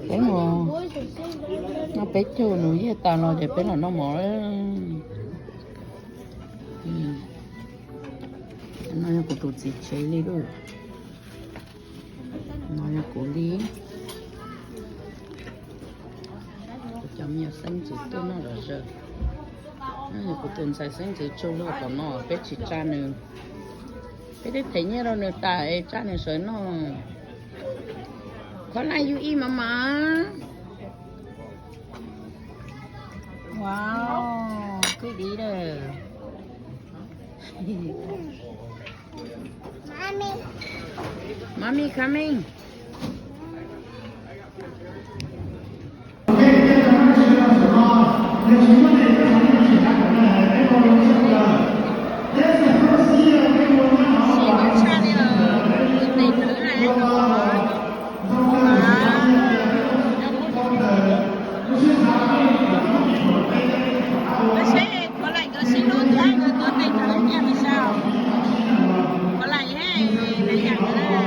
Peb mus noj peb caug nus yaj tas los ces peb los noj mov. No yog kuv tus txiv tsev li lauj. No yog kuv li. Kuv cov me nyuam xeeb ntxwv tuaj noj zom zaws. No yog kuv tus ntxhais xeeb ntxwv tsuj lug tom no, peb tsis tsa nws. Peb twb them nyiaj rau nws tas es tsa nws sawv noj. Kho laj yu ib mov mov. Wow, pretty lawm. Mommy coming. Seb khuav laim nkawd sib hlub thiab nkawd tuav tes nkawd thiaj li sav. Khuav laim he, laim yam nkawd na.